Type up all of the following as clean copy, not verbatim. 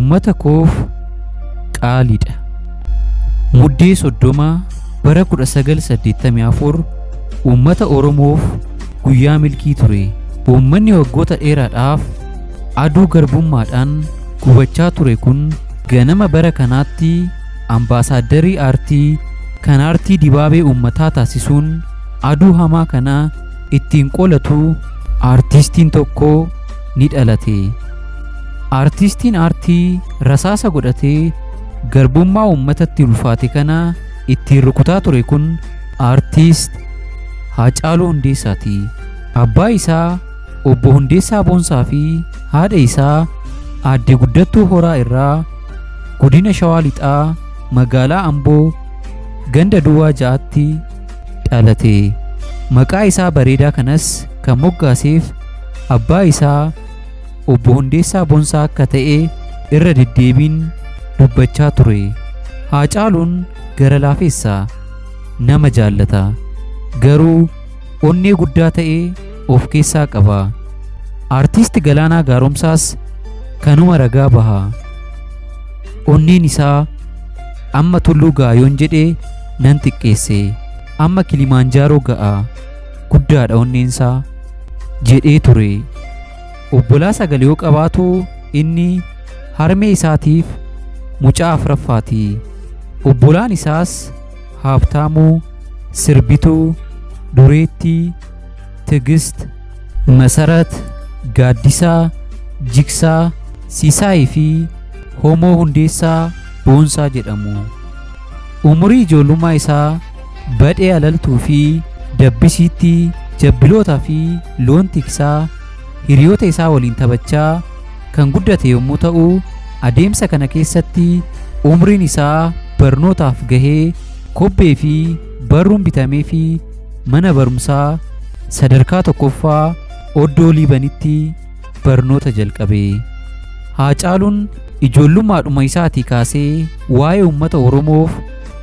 Uummata koof qaaliidha. Muddee 30 bara 1984 uummata Oromoof guyyaa milkii ture. Uummanni waggoota dheeraadhaaf aduu garbummaadhaan gubachaa ture kun ganama bara kanaatti ambaasaaddarii aartii kan aartii dibaabee uummataa taasisuun aduu hamaa kana ittiin qolatu aartistiin tokko ni dhalate. Aartistiin aartii rasaasa godhatee garbummaa uummatatti ulfaate kana ittiin rukutaa ture kun aartist Haacaaluu Hundeessaati. Abbaa isaa Obbo Hundeessaa Boonsaa fi haadha isaa Aadde Guddattuu Horaa irraa godina Shawaa Lixaa magaalaa Amboo ganda Duwwaa 6tti dhalate. Maqaa isaa bareedaa kanas kan moggaaseef abbaa isaa Obbo Hundeessaa Boonsaa akka ta'e irra deddeebiin dubbachaa ture. Haacaaluun gara laafessa, nama jaallata, garuu onnee guddaa ta'e of keessaa qaba. Aartist Galaanaa Gaaromsaas kanuma ragaa baha. Onneen isaa amma tulluu ga'a yoon jedhe nan xiqqeesse, amma Kilimanjaaroo ga'a, guddaadha onneensaa jedhee ture. Obbolaa sagal yoo qabaatu inni harmee isaatiif mucaa afuraffaati. Obbolaan isaas Haabtaamuu, Sirbituu, Dureettii, Tigist, Masarat, Gaaddisaa, Jigsaa, Sisaayii fi Homoo Hundeessaa Boonsaa jedhamu. Umurii ijoollummaa isaa badhee alaltuu fi dabbisiitti jabbilootaa fi loon tiksaa hiriyoota isaa waliin taphachaa kan guddate yommuu ta'u, adeemsa kana keessatti umriin isaa barnootaaf gahee kobbee fi barruun bitamee fi mana barumsaa sadarkaa tokkoffaa Oddoo Liibanitti barnoota jalqabe. Haacaaluun ijoollummaadhuma isaatii kaasee waa'ee uummata Oromoof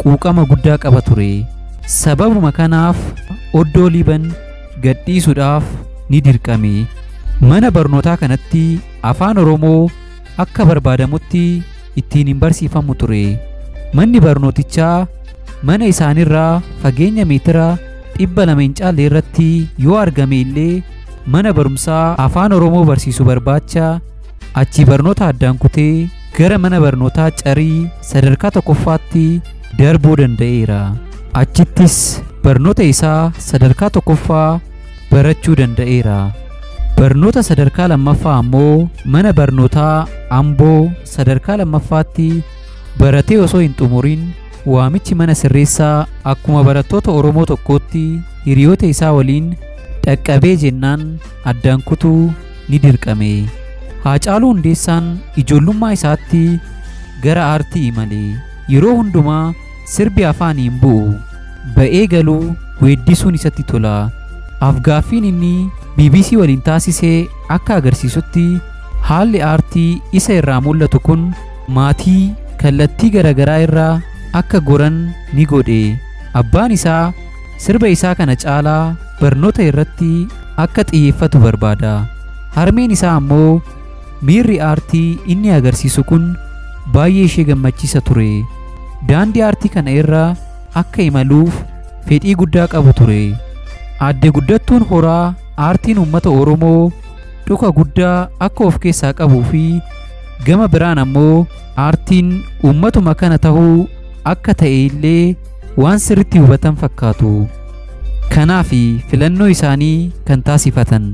quuqama guddaa qaba ture. Sababuma kanaaf Oddoo Liiban gadhiisuudhaaf ni dirqame. Mana barnootaa kanatti afaan Oromoo akka barbaadamutti ittiin hin barsiifamu ture. Manni barnootichaa mana isaanirraa fageenya meetira 200 hin caalle irratti yoo argame illee mana barumsaa afaan Oromoo barsiisu barbaacha achi barnoota addaan kutee gara mana barnootaa Carii sadarkaa tokkoffaatti darbuu danda'eera. Achittis barnoota isaa sadarkaa tokkoffaa barachuu danda'eera. Barnoota sadarkaa lammaffaa ammoo mana barnootaa Amboo sadarkaa lammaffaatti baratee osoo hin xumurin waamichi mana sirreessaa akkuma barattoota Oromoo tokkootti hiriyoota isaa waliin dhaqqabee jennaan addaan kutuu ni dirqame. Haacaaluu Hundeessaan ijoollummaa isaatti gara aartii imale. Yeroo hundumaa sirbi afaaniin hin bu'u. Ba'ee galuu weeddisuun isatti tola. Afgaaffiin inni BBC waliin taasisee akka agarsiisutti haalli aartii isa irraa mul'atu kun maatii kallattii garaagaraa irraa akka goran ni godhe. Abbaan isaa sirba isaa kana caalaa barnoota irratti akka xiyyeeffatu barbaada. Harmeen isaa ammoo miirri aartii inni agarsiisu kun baay'ee ishee gammachiisa ture. Daandii aartii kana irra akka imaluuf fedhii guddaa qabu ture. Aadde Guddattuun Horaa aartiin uummata Oromoo dhuka guddaa akka of keessaa qabuu fi gama biraan ammoo aartiin uummatuma kana tahuu akka ta'e illee waan sirriitti hubatan fakkaatu. Kanaaf filannoo isaanii kan taasifatan.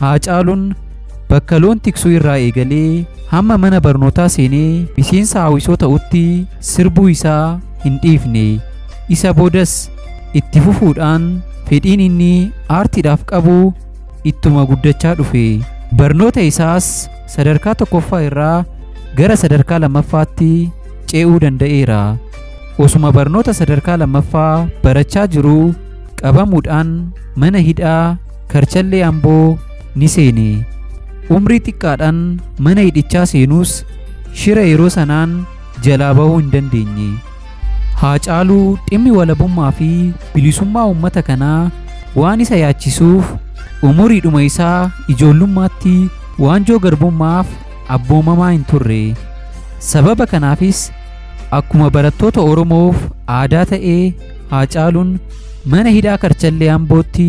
Haacaaluun bakka loon tiksuu irraa eegalee hamma mana barnootaa seenee miseensa hawwisoo ta'utti sirbuu isaa hin dhiifne. Isa boodas itti fufuudhaan fedhiin inni aartiidhaaf qabu ittuma guddachaa dhufe. Barnoota isaas sadarkaa tokkoffaa irraa gara sadarkaa lammaffaatti ce'uu danda'eera. Osuma barnoota sadarkaa lammaffaa barachaa jiruu qabamuudhaan mana hidhaa Karchallee Amboo ni seene. Umrii xiqqaadhaan mana hidhichaa seenuus shira yeroo sanaan jalaa bahuu hin dandeenye. Haacaaluu dhimmi walabummaa fi bilisummaa uummata kanaa waan isa yaachisuuf umuriidhuma isaa ijoollummaatti waanjoo garbummaaf abboomamaa hin turre. Sababa kanaafis akkuma barattoota Oromoof aadaa ta'ee Haacaaluun mana hidhaa Karchallee Ambootti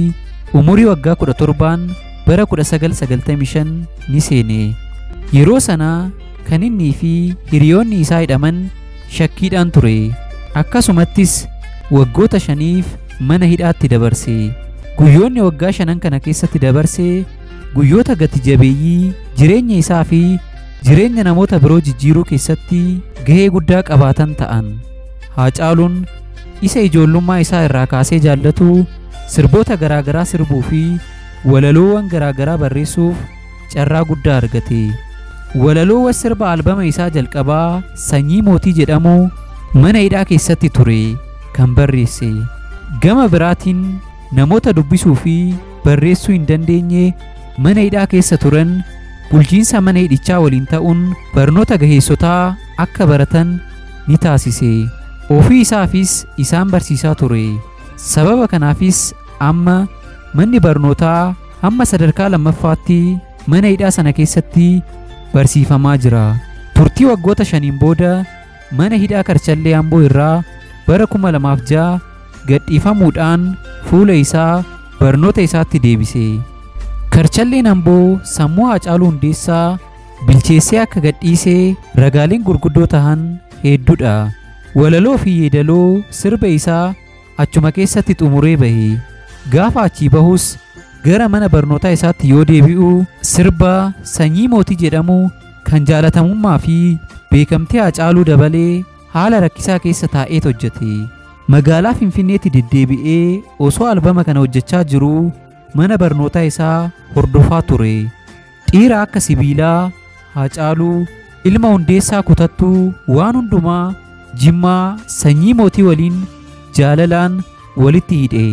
umurii waggaa 17 bara 1995 ni seene. Yeroo sana kan innii fi hiriyoonni isaa hidhaman shakkiidhaan ture. Akkasumattis waggoota 5 mana hidhaatti dabarse. Guyyoonni waggaa 5 kana keessatti dabarse guyyoota gati jabeeyyii jireenya isaa fi jireenya namoota biroo jijjiiruu keessatti gahee guddaa qabaatan ta'an. Haacaaluun isa ijoollummaa isaa irraa kaasee jaallatu sirboota garaagaraa sirbuu fi walaloowwan garaagaraa barreessuuf carraa guddaa argate. Walaloowwan sirba albama isaa jalqabaa Sanyii Mootii jedhamu mana hidhaa keessatti ture kan barreesse. Gama biraatiin namoota dubbisuu fi barreessuu hin dandeenye mana hidhaa keessa turan bulchiinsa mana hidhichaa waliin ta'uun barnoota gaheessotaa akka baratan ni taasise. Ofii isaafis isaan barsiisaa ture. Sababa kanaafis amma manni barnootaa hamma sadarkaa lammaffaatti mana hidhaa sana keessatti barsiifamaa jira. Turtii waggoota 5 booda mana hidhaa Karchallee Amboo irraa bara 2006 gadhiifamuudhaan fuula isaa barnoota isaatti deebise. Karchalleen Amboo sammuu Haacaaluu Hundeessaa bilcheessee akka gadhiisee ragaaleen gurguddoo tahan hedduudha. Walaloo fi yeedaloo sirba isaa achuma keessatti xumuree bahe. Gaafa achii bahus gara mana barnootaa isaatti yoo deebi'u sirba Sanyii Mootii jedhamu kan jaalatamummaa fi beekamtii Haacaaluu dabalee haala rakkisaa keessa taa'eet hojjete. Magaalaa Finfinneetti deddeebi'ee osoo albama kana hojjechaa jiruu mana barnootaa isaa hordofaa ture. Dhiira akka sibiilaa Haacaaluu ilma Hundeessaa kutattuu waan hundumaa Jimmaa Sanyii Mootii waliin jaalalaan walitti hidhe.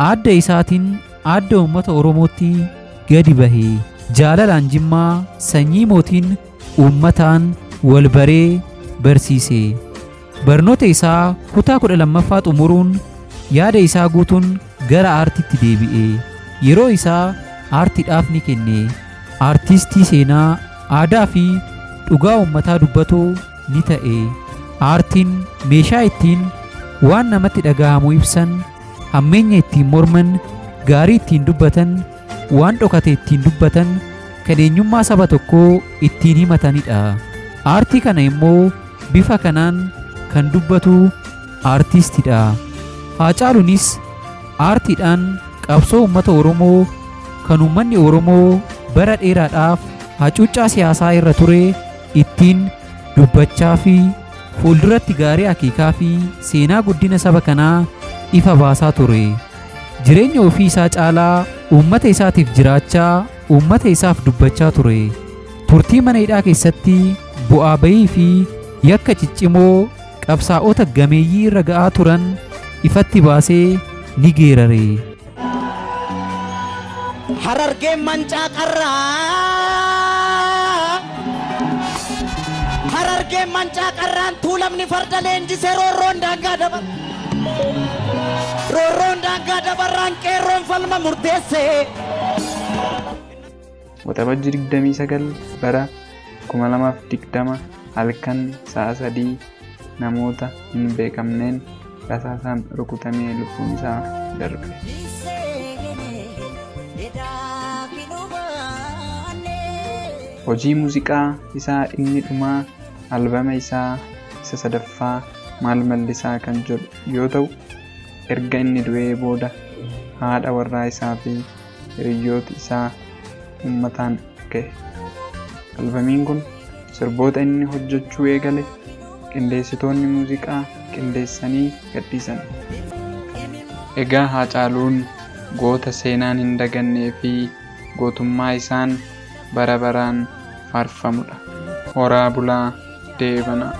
Adda isaatiin adda uummata Oromootti gadi bahe. Jaalalaan Jimmaa Sanyii Mootiin uummataan wal baree barsiise. Barnoota isaa kutaa 12ffaa xumuruun yaada isaa guutuun gara aartiitti deebi'e. Yeroo isaa aartiidhaaf ni kenne. Aartistii seenaa, aadaa fi dhugaa uummataa dubbatu ni ta'e. Aartiin meeshaa ittiin waan namatti dhaga'amu ibsan, hammeenya ittiin morman, gaarii ittiin dubbatan, waan dhokate ittiin dubbatan, kan eenyummaa saba tokkoo ittiin himatanidha. Aartii kana immoo bifa kanaan kan dubbatu aartistiidha. Haacaaluunis aartiidhaan qabsoo uummata Oromoo kan uummanni Oromoo bara dheeraadhaaf hacuuccaa siyaasaa irra ture ittiin dubbachaa fi fuulduratti gaarii akeekaa fi seenaa guddina saba kanaa ifa baasaa ture. Jireenya ofii isaa caalaa uummata isaatiif jiraachaa uummata isaaf dubbachaa ture. Turtii mana hidhaa keessatti bu'aa bayii fi yakka ciccimoo qabsaa'ota gameeyyii irra ga'aa turan ifatti baasee ni geerare. Harargeen mancaa qarraa, Harargeen mancaa qarraan tuulamni farda leenjisee roorroon daangaa dabar, roorroon daangaa dabarraan qeerroon falma murteesse. Waxabajjii 29 bara 2020 halkan sa'a 3 namoota hin beekamneen rasaasaan rukutamee lubbuun isaa darbe. Hojii muuziqaa isaa inni dhumaa albama isaa isa sadaffaa Maal Mallisaa kan jedhu yoo ta'u, erga inni du'ee booda haadha warraa isaa fi hiriyoota isaa uummataan ga'e. Albamiin kun sirboota inni hojjechuu eegale qindeessitoonni muuziqaa qindeessanii gadhiisan. Egaa Haacaaluun goota seenaan hin dagannee fi gootummaa isaan bara baraan faarfamudha. Horaa bulaa deebanaa.